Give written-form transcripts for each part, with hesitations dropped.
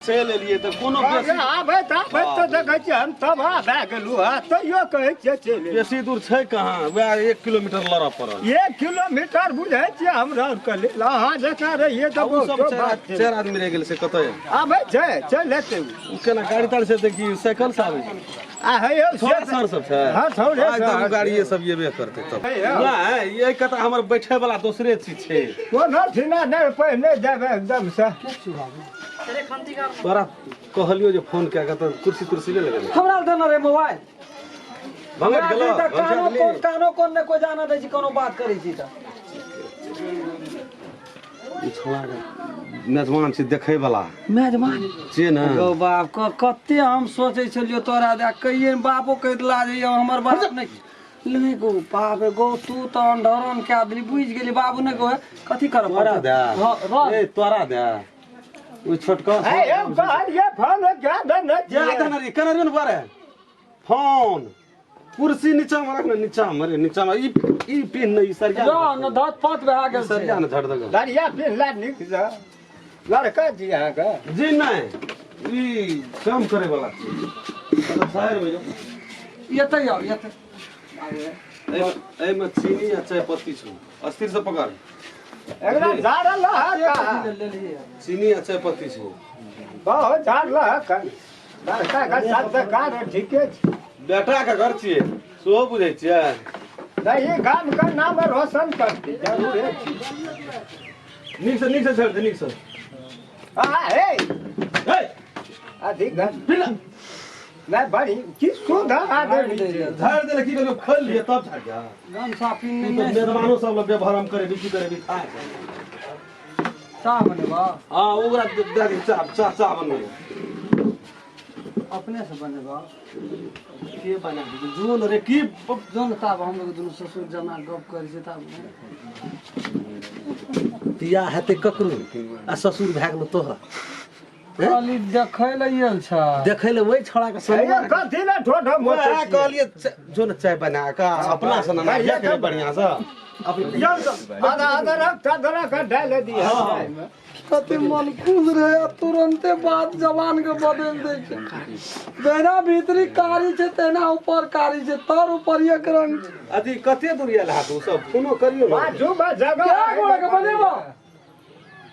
चलि एलियै तऽ कोनो बेसी आबैत आबैत तऽ देखै छियै हम तबाह भए गेलहुँ हँ, तैयो कहै छियै चलि एलियै। बेसी दूर छै कहाँ, वएह 1 किलोमीटर लड़ऽ पड़ल। 1 किलोमीटर बुझै छियै हमरा आरके लेल, अहाँ जकाँ रहियै तऽ आ ओ सब बहुतो बात छै। चारि आदमी रहि गेल से कतऽ? आबै छै, चलि एतै ओ। ओ केना गाड़ी ताड़ी से एतै कि साइकिल से आबै छै? आ हे यौ, से थोड़ा सर सब छै। हँ, थोड़े आइ तऽ सर। ओ गाड़िए सब एबे करतै तब। हे यौ। नहि, एहि कता हमर बैठे वाला दोसरे चीज छै। कोनो ठीना नहि, पहिने जायब एकदम से। तोरा कहलियो जे फोन कए के तऽ कुर्सी तुर्सी नहि लगेले। हमरा देने रहे मोबाइल। भंगट गेलो, तऽ कानो भंगट कोन कानो कोन ने कोइ जाना दै छी, कोनो बात करै छी तऽ। ई छौड़ा के मेजबान छी देखै वाला। मेजबान छियै ने? गौ बाप कते हम सोचै छलियो तोरा दए कहिए बापो कहि देला जे यौ हमर बाप नहि नहीं गो बाप रे गो, तू तऽ अंधरन कए देली, बुझि गेली बाबू नहि गो कथी करब तोरा दए। हँ, रह। ए तोरा दए। ओ छोटका हे यौ, कहलियै फोन कए देने जा छियै। देने रही, केना रही ने बारे? फोन कुर्सी नीचा में रख ने, नीचा में रे, नीचा में। ई ई पिन नहीं, ई सरिया रह न, धत पत भए गेल छै। सरिया ने झड़ दग। दरिया पिन्हला नीक से लड़का जी अहाँके। जी नहीं, ई काम करे वाला छी। मतलब शहर में जो एतै आउ, एतै। एहिमे चीनी आ चाय पत्ती छौ, अस्थिर से पकड़। एकरा झाड़ल है का? चीनी आ चाय पत्ती छौ। बहुत झाड़ल है का? लड़का के साथ तऽ कार ठीके छै। बेटा के घर छियै, सेहो बुझै छियै। नहीं, गाम के नाम रोशन करती जरूरे छी। नीक से, नीक से छोड़ दे, नीक से। आ हे हे अधिक घर बिना नहीं बड़ी की सुधा आदमी छै। झाड़ देले की कहलियो, खोल लिए तब झाड़ जा। गमछा पिन्ह तू तऽ नहि। मेजबानो सब लग व्यवहार हम करेबी, की करेबी खाय। चाह बनेबा? हाँ, ओकरा दे दे चाह, चाह, चाह बनबै। अपने से बनेबा? के बना देतै? जोन रे की जोन ताब हम लोग दुनू ससुर जमा गप करै छै ताब। बियाह हेतै ककरो आ ससुर भए गेलो तोहर। खाली देखै लए आयल छ। देखै लए ओहि छौड़ा के हे यौ, संग कथी ले ठोठ मोचै वएह छियै? कहलियै जो ने चाय बना कऽ अपना से ना बियाह बढ़िया से आधा अदरक तदरक डालि दिअ चायमे। कते मन खुश रहे आ तुरंते बात जवान के बदल दै छै। जहिना भीतरी कारी छै तहिना ऊपर कारी छै, तर ऊपर एक रंग छै। अथी कते दूर आयल हाथ ओ सब फोनो करियौ ने। बाजू बा जगह क्या गोड़ा के बनेबो?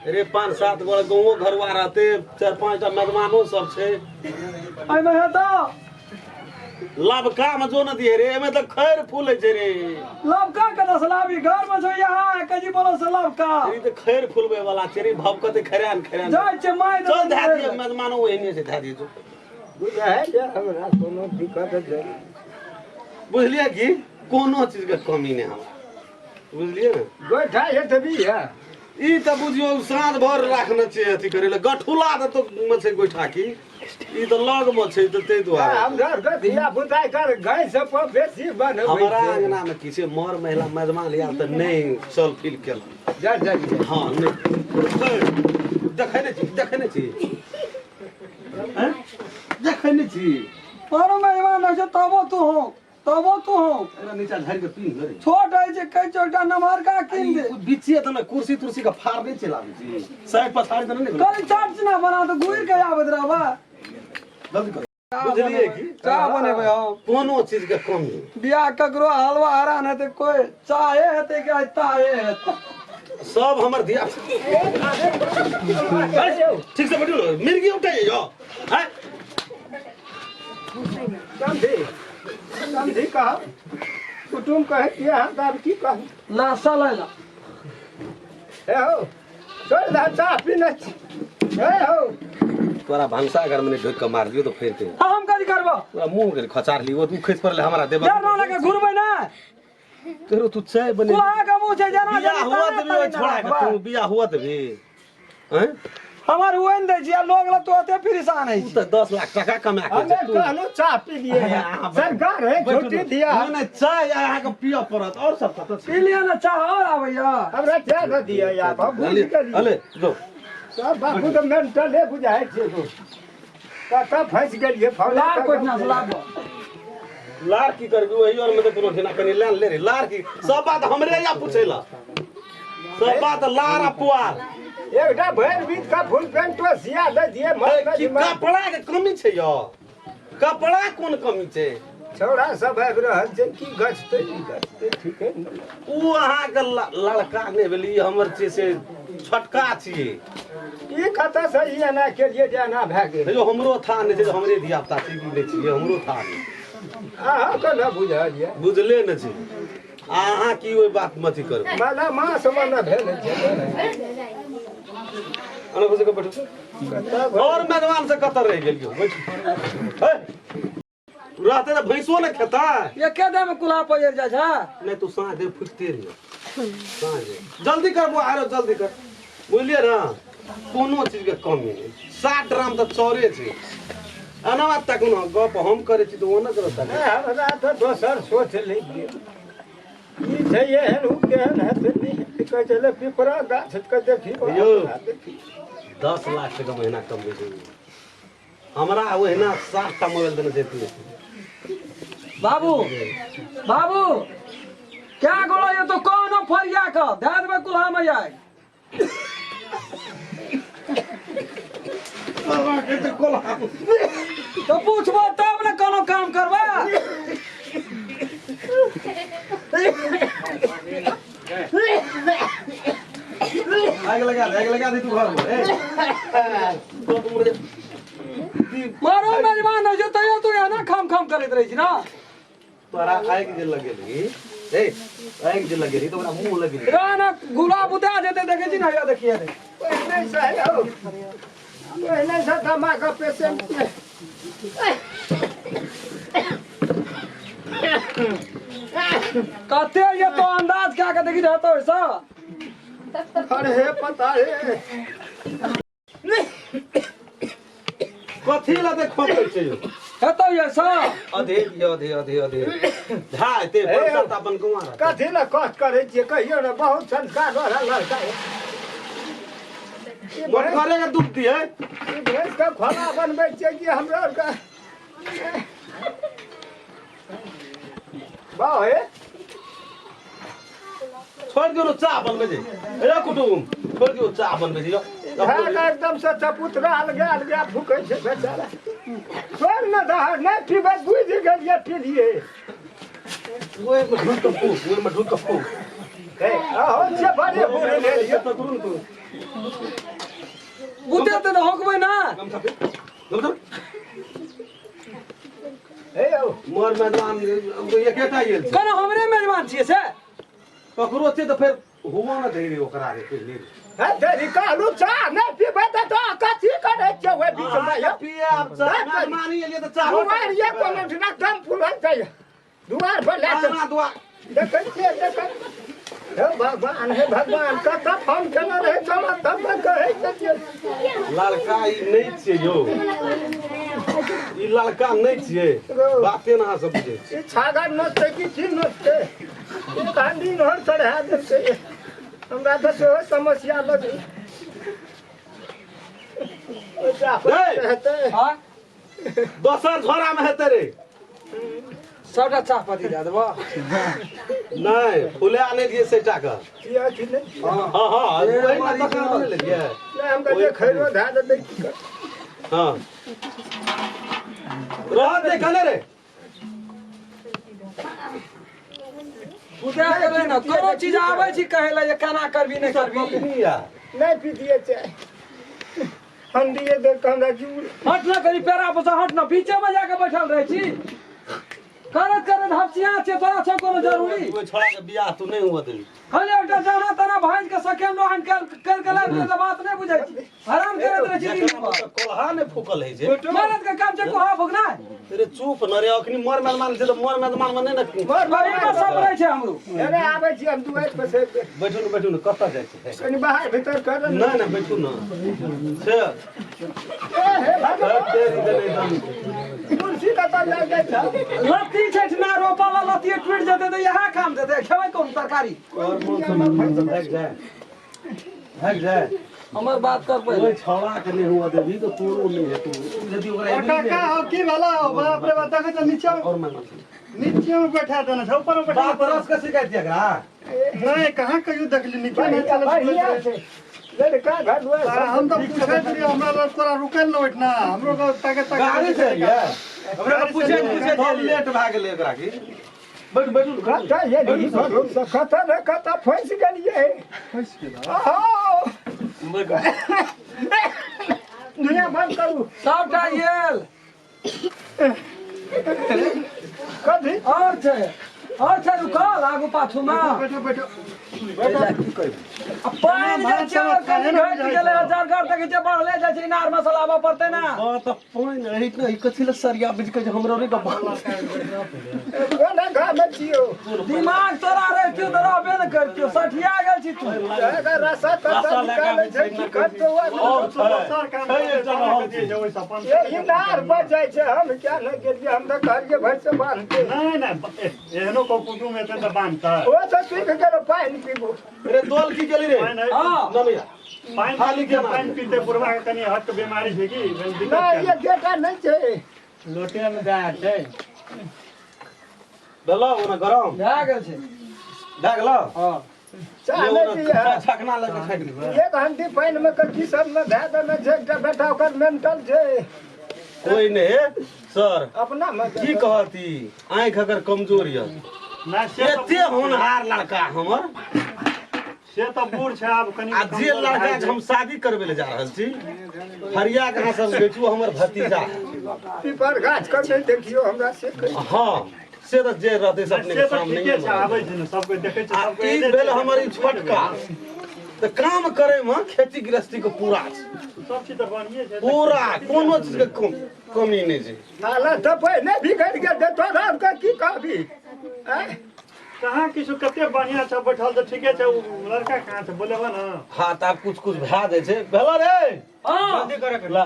रे 5-7 गोड़ा गाँवो घरवा रहते, 4-5 टा मेजबानो सब छै। एहिमे हेतौ? लबका में जो न दिए रे, एमे तऽ खैर फूलै छै रे। लबका के दसलाबी घर में छौ यहाँ कजी बोलो से लबका। ई तऽ खैर फूलबै वाला छै रे, भवकते खैरान खैरान। जाइ छै माय चल धए दिए, मेजबानो ओहने छै, धए दिए जो। बुझै जे हमरा कोनो दिक्कत नहि। बुझलियै कि कोनो चीज के कमी नहि हमरा, बुझलियै ने? गोइठा एतबी है। ई तऽ बुझियौ साँझ भर राखने छै अथी करै लए, गठुला तऽ मे छै गोइठा की, ई तऽ लग मे छै तऽ ताहि दुआरे। हमरा आरके धिया पुता कर गाय सब पर बेसी बनबै हमरा छै। अंगना मे की छै, मर महिला मेजबान आयल तऽ नहि चल फील केलक। जा जा जा। हँ नहि देखै नहि छी, देखै नहि छी, हैं? देखै नहि छी। तोरो मेजबान होइ छै तबो तू हो, तबो तू हो। एकरा नीचा झाड़ि के पीन रे। छोट होइ छै कहै छौ एकटा नमहरका कीन दे। ई बिच्चे तऽ ने कुर्सी तुर्सी के फाड़ नहि चलाबै छी, साइड पछाड़ी तऽ नहि। कल चाट चिना बना तऽ घुरि के आबैत रहबा। जल्दी कर। बुझलियै की? चाह बनेबै हम। कोनो चीज के कमी बियाह ककरो हलवा हरान हेतै, कोइ चाहे हेतै कि आइ ताहे हेतै। सब हमर धिया ठीक से बैठू, मिर्गी उठै यौ। हैं समझी समझी कह कुटुम कहै छियै अहाँ तऽ आब की कहू। ला चलै ला। हे हौ, छोड़ि दह, चाह पीने छी। हे हौ, तोरा भनसा घर में ढुकि के मार दियौ तऽ फेर के हाँ, हम कथी करबो? तोरा मुंह के खचार लियो, तू खसि पड़ले हमरा देबा। जरना लगे घुरबै ना। तोरो तू चाय बने कुहा के मुंह छै जना बियाह हुआ तभी ओहि छोड़ा के तू बियाह हुआ तभी हैं हमर हुए ने दै छी आ लोग ला तू ओते परेशान होइ तू छी। तऽ 10 लाख टका कमा के हमे तू कहलहुँ चाह पी लिए। सरकार है बैठू छुट्टी ने। दिया। नहि नहि, चाय अहाँके पियऽ पड़त और सब कतऽ छै? पी लिअ ने चाह और आबैया। हमरा चाह दऽ दिअ यार, हम बुझि गेलियै। अले जो सब बाबू तऽ मेंटले बुझाइ छै गो। कतऽ फँसि गेलियै फौला। लार कोइठना से लाबो। लार की करबी? ओही और में तऽ कोनो ठेना कनि लान ले रे। लार की सब बात हमरे या पूछै ला, सब बात लार आ पुआर। एकटा भरि बीत का फुल पेंट सिया दे दिए मत की कपड़ा के कमी छै यौ? कपड़ा कोन कमी छै? छौड़ा सब आबि रहल छै, की गछतै की गछतै ठीके नहि। ओ अहाँके लड़का नहि भेल, ई हमर छियै से छोटका छियै। ई कतऽ से ई एना केलियै जे एना भए गेल? हेयौ हमरो था नहि छै जे हमरे धिया पुता छै कि नहि छियै, हमरो था नहि। अहाँके ने बुझल यऽ? बुझले नहि छै। आ अहाँ की ओहि बात मे अथी करबै? माला मास मे ने भेल छै। अना बस के बैठू। कतऽ और मेजबान से कतऽ रहि गेलियौ? बैठू। हे, रहते तऽ भैंसो ने खेता। एके दिन में कुल्हा पजरि जाइ छै। नहीं तू साँझ दे फुटते रहियो, साँझ दे जल्दी कर बुआ, आरो जल्दी कर, बुझलियै ने? कोनो चीज के कमी नहि, 7 ग्राम तऽ चौरे छै। एना बात तक ने गप हम करै छी तऽ ओ नहि करत। नहि, हमरा तऽ दोसर सोच लागि गेल। ई छै एहन ओ केहन हेतै नहि हेतै, कहै छै ले पिपरा गाछ के देखी। यौ। 10 लाख टका महीना कमबै छै ओ। हमरा ओहिना 7टा मोबाइल देने छै तू। बाबू बाबू क्या गोलो ये तो कौन फरिया का दे देबै कुल्हा में जाय। तो पूछबो तब ने कोनो काम करबा। आगि लगा दे, आगि लगा दे तू घर में। ए मारो मेजबान है जो तैयो तू एना खाम खाम करैत रहै छी ना। तोरा आगि जे लगेलही, ए आगि जे लगेलही तऽ ओकरा मुँह लगेलही। रह ना गुलाब उता जेतै, देखै छी ना, हैया देखिए रे। पहिने से यौ, पहिने से दमाके पेशेंट के कते ये तो अंदाज क्या के देखी रहतो ऐसा। अरे हे पता हे कथी लए देख खोकै छै यौ? हेतौ ये सा। अधे दियौ, अधे अधे अधे झा एते पैसा तऽ अपन कुमार रहतै। कथी लए कष्ट करै छियै कहियौ ने? बहुत संस्कार रहल लड़का है। ई भैंस मोटकरे के दूध दियै। ई भैंसके खोला बनबै छियै कि हमरा आरके बाह हे। छोड़ि दियौ ने, चाह बनबै छै। ए कुटुम, छोड़ि दियौ, चाह बनबै छै यौ। झाग एकदम से चपुतरा अलगे अलगे फूकै छै बेचारा। छोड़ ने दहर, नहि पीबै, बुझि गेलियै, पीलियै। ओहिमे ढुकि कऽ फूक, ओहिमे ढुकि कऽ फूक। हे अहो छियै बड़े बूढ़ भेलियै। तऽ करू ने तू। बुते तऽ होकबै ना। गमछा फेंक, गमछा फेंक। हे यौ। मोर मेजबान एकेटा आयल छै। कोनो हमरे मेजबान छियै से? ककरो छै तऽ फेर हुआ न दै रे ओकरा रे पहिले। हे देरी कहलू चाह नहि पीबै तऽ तो कथी करै छियै ओहि बीचमे यौ? पिए आब चाह, मेजबानी एलियै तऽ चाह। दुआर ये कोनो ठिना दम फुलल छै, दुआर पर लए चल। आना दुआर। देखै छियै, देखै। हे भगवान, हे भगवान, कतऽ फोन केने रहै छलऽ तब तऽ कहै छलियै। लड़का ई नहि छियै यौ, ई लड़का नहि छियै, बाते ने अहाँ सब बुझै छी। ई छागर नोचतै कि की नोचतै? ई कांडी नहर चढ़ा देलकै। हमरा तऽ सेहो समस्या लगै। हेतै। हाँ। दोसर झोरा मे हेतै रे। सबटा चाह पत्ती दए देबो। नहि फुला नहि दियै सेटा के। की अथी नहि? हँ हँ, ए, ओहिमे मारी दोकान के। नहि लेलियै। नहि, हम कहलियै खैरो धए देतै की करतै। हँ रहत दे कने रे। बुते गेलै ने, कोनो चीज आबै छी कहै लए जे केना करबी नहि करबी। पकनी या नहि पीतियै चाय, हंडिये देख कऽ हमरा जीव। हट न करी पेरा पर से, हट न, बीचे में जाके बैठल रहै छी। करैत करैत हफसिया छै तोरा सब कोनो जरूरी। ओहि छोड़ा के बियाह तू नहि हुआ देली। खाली एकटा जाना तना भाँज के सेकेंड हैंड कर कर के लाबि तऽ बात नहि बुझै छी, हरान करैत रहै छी दिन भर। कोल्हा नहि फूकल है छै। मरद के काम छै कोहा फूकनाइ। रे चुप न रे, अखनी मर मेजमान छै तऽ मर मेजमान मे नहि ने। मर परिवार सब रहै छै हमरो। अरे आबै छी हम दुआरि पर से। बैठू ने, बैठू ने, कतऽ जाइ छै? कनि बाहर भीतर कर ने। नहि नहि, बैठू ने से। ए हे भगवान, तेरी देने दम। कुर्सी कतऽ लए जाइ छ? लत्ती छै ना रोपल, लत्ती टूटि जेतै तऽ इएह काम देतै, खेबै कोन तरकारी? और मन से भागि जाए, भागि जाए। हमर बात कर पहिले। ओहि छौड़ा के नहि हुआ देबही तऽ तोरो नहि हेतौ यदि ओकरा एबही काका नहि। हो की भला हो, बाप रे बाप, देखै छ नीचे और मेहमान नीचे में बैठा देना छै, ऊपर में बैठा। बाप रस के शिकायत छै एकरा। नहीं, कहाँ कहियो देखली नीचे नहीं बढ़िया चलत। बढ़िया छै। लड़का घर दुआर अरे हम तऽ पूछैत रहियै, हमरा लग तोरा रुकल न ओहिठिना, हमरो के ताके ताके गाड़ी से एलियै? हमरा पूछैत पूछैत लेट भए गेलै एकरा की। बैठू बैठू। कतऽ एली भरोसा कतऽ ने कतऽ फँसि गेलियै। फँसि गेल। आहो दुनिया बंद करू। सबटा गेल। कथी और छै, और छै, रुकल आगू पाछू मे। बैठो बैठो। आ पानि जे छै और कनि घटि गेलै, जरगर देखै छियै बढ़ले जाइ छै, इनार मे से लाबऽ पड़तै ने। हँ तऽ पानि रहित ने, ई कथी लए सरिया बीज के जे हमरो रे गप्पा। कोना गामे छियौ? दिमाग तोरा रहितियौ तऽ रहबे ने करितियौ, सठिया गेल छी तू। एकर रसा तसा निकालै छै की करतौ? दोसर काम छै, करतै, छै, जे ओहिसँ अपन ये इनार बचै छै। हम क्या नहि गेलियै, हम तऽ कहलियै भरि से बान्हते। नहि नहि, एहनो को कुटुम हेतै तऽ बान्हतै। ओ तऽ सुखि गेल, पानि पीबू। रे दोल की गेली रे? पानि हँ। नमिया पानि खाली पीते केना? पानि पीते बुढ़वा के कनि हट बीमारी छै की दिक्कत? नहि, ये गेटा नहि छै। लोटे मे दए छै। भेलौ ओना गरम भए गेल छै। भए गेलौ। हँ। चाह नहि पियै। छकना लऽ कऽ छाकि लेबै। एक हंडी पानि मे कथी सब मे धए देने छै। एकटा बेटा ओकर मेंटल छै। कोइ नहि सर। अपना मे की कहती, आँखि अगर कमजोर यऽ। नहि से तऽ एते होनहार लड़का हमर से तऽ बूढ़ छै आब कनि। आ जे लड़का के हम शादी करबै लए जा रहल छी, हरिया के अहाँ सब बेचू, हमर भतीजा। पीपर गाछ के नहि देखियौ हमरा से कहि। हँ से तऽ जे रहतै से अपने से के तऽ सामने। ठीके छै, आबै छै ने सबके देखै छै आ सबके। ई भेल हमर ई छोटका, तऽ काम करे मे खेती गृहस्थी के पूरा छै। सब चीज तऽ बढ़िए छै। पूरा कोनो चीज के कमी नहि छै। हालत तऽ पहिने बिगड़ि गेल छै, तोरा आरके की कहबी आँय? कहाँ किछु, कते बढ़िया छै बैठल तऽ ठीके छै। उ लड़का कहाँ छै? बोलेबा ने। हँ तऽ आब कुछ कुछ भए जाइ छै। भेलो रे? हँ। जल्दी करे के ला।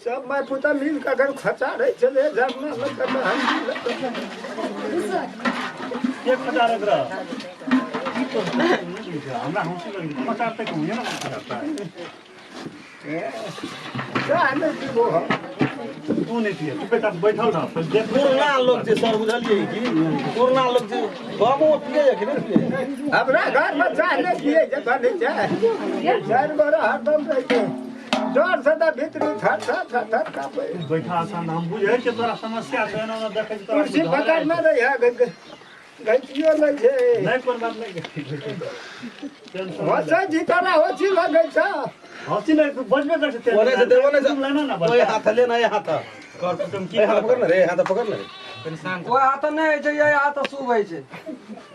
सब माय पुता मिल कऽ अगर खचा रहै छलै झरना लग कऽ तऽ हम के खचा रह हमरा हँसी लगै खचा तक हुए ना खचा। चाह नहि पीबो हम। तू नहि पिए, तू बेटा बैठल रह, फिर देख। पुरना लोग छै सर, बुझलियै की? पुरना लोग छै। गामो पिए या कि नहि पिए? हमरा घरमे चाह नहि पियै छै, बनै छै चारि गोरा हरदम रहै छै, डर से तऽ भीतरी थर थर थर थर काँपै। बैठा आसान, हम बुझै छियै तोरा समस्या छै। एना ओना देखै छी तोरा। कुर्सी पकड़ने रहै, घैचियो लै छै। नहि, कोन बात नहि, टेंशन। हँसै छी तोरा होची लगै छ? हँसी नहि, तू बजबे कर छै। ओने से देबो, ने लेना ना। ओए हाथ ले ना, ए हाथ। कर कुटुम की ए हाथ पकड़ ना रे, हाथ पकड़ ना रे। कनि शांत। ओहि हाथ नहि होइ छै, एहि हाथ शुभ होइ छै।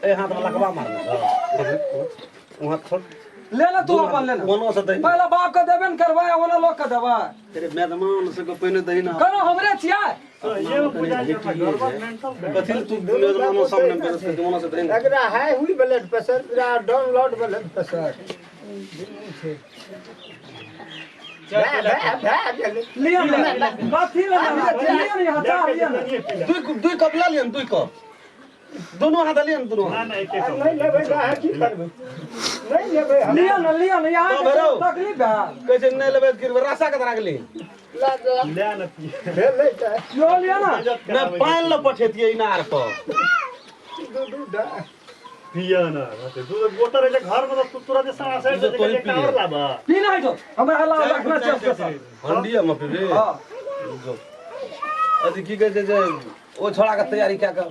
ए हाथ में लकवा मारने छौ, वहाँ छोड़। ले ले तू अपन ले ले। ओनो से दही। पहिले बाप के देबे ने करबै, ओना लोक के देबै। तेरे मेजमान सबके पहिने दही ना। करो हमरे छियै। ये बुझा छै हमरा गड़बड़ मेंटल। कथी लए तू मेजमानो सामने बेइज्जत? ओनो से दही ना। एकरा हाई हुई ब्लड प्रेशर, एकरा डाउनलोड ब्लड प्रेशर छै। भए भए भए गेलै। लिअ ने, कथी लेना? लिअ ने यहाँ चाह, लिअ ने। दुई कप लऽ लियन, दुई कप दोनों हाथ लियन, दोनों ना हाथ। ना, एक एक। नहि लेबै तऽ अहाँ की करबै? नहि लेबै हम। लिअ ने, लिअ ने यहाँ। तो भैरव। तकलीफ भेल? कहै छै नहि लेबै तऽ की करबै? रासा के तरह गेली। ला ला। ले न पिए। भेलै तऽ। यो लिअ ने। नहि, पानि लऽ पठेतियै इनार पर। दू दू टा पिए न रहतै। दू बोतल रहै छै घर मे तऽ तू तुरंत साँस आबि जेतै, तोही एकटा और पिए। लाबऽ। पी ना हटो, हमरा अलावा रखना छै स्पेशल। हंडिया मे पीबी? हँ। जो। अथी की कहै छै जे ओ छोड़ा के तैयारी कए कऽ।